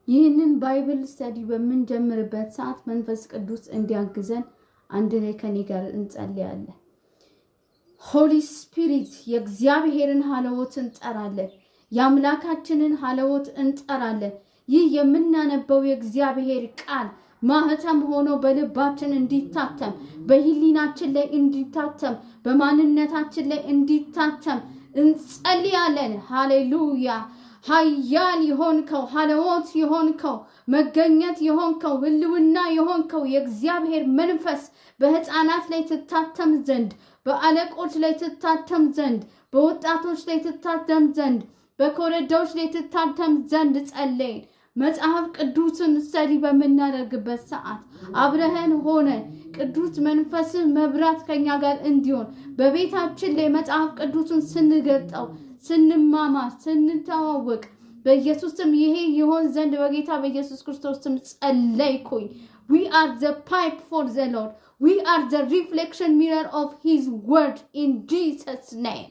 ይህንን Bible study በምንጀምርበት ሰዓት መንፈስ ቅዱስ እንዲያግዘን አንድ ላይ ከኔ ጋር እንጸልያለን። Holy Spirit፣ የእግዚአብሔርን ሀለዎት እንጠራለን። የአምላካችንን ሀለዎት እንጠራለን። ይህ የምናነበው የእግዚአብሔር ቃል ማህተም ሆኖ በልባችን እንዲታተም፣ በህሊናችን ላይ እንዲታተም፣ በማንነታችን ላይ እንዲታተም እንጸልያለን። ሃሌሉያ። ኃያል የሆንከው፣ ሀለዎት የሆንከው፣ መገኘት የሆንከው፣ ህልውና የሆንከው የእግዚአብሔር መንፈስ በህፃናት ላይ ትታተም ዘንድ፣ በአለቆች ላይ ትታተም ዘንድ፣ በወጣቶች ላይ ትታተም ዘንድ፣ በኮረዳዎች ላይ ትታተም ዘንድ ጸለይን። መጽሐፍ ቅዱስን study በምናደርግበት ሰዓት አብረኸን ሆነህ ቅዱስ መንፈስህ መብራት ከኛ ጋር እንዲሆን፣ በቤታችን ላይ መጽሐፍ ቅዱስን ስንገልጠው፣ ስንማማር፣ ስንተዋወቅ በኢየሱስ ስም ይሄ ይሆን ዘንድ በጌታ በኢየሱስ ክርስቶስ ስም ጸለይኩኝ። We are the pipe for the Lord. We are the reflection mirror of His word in Jesus' name.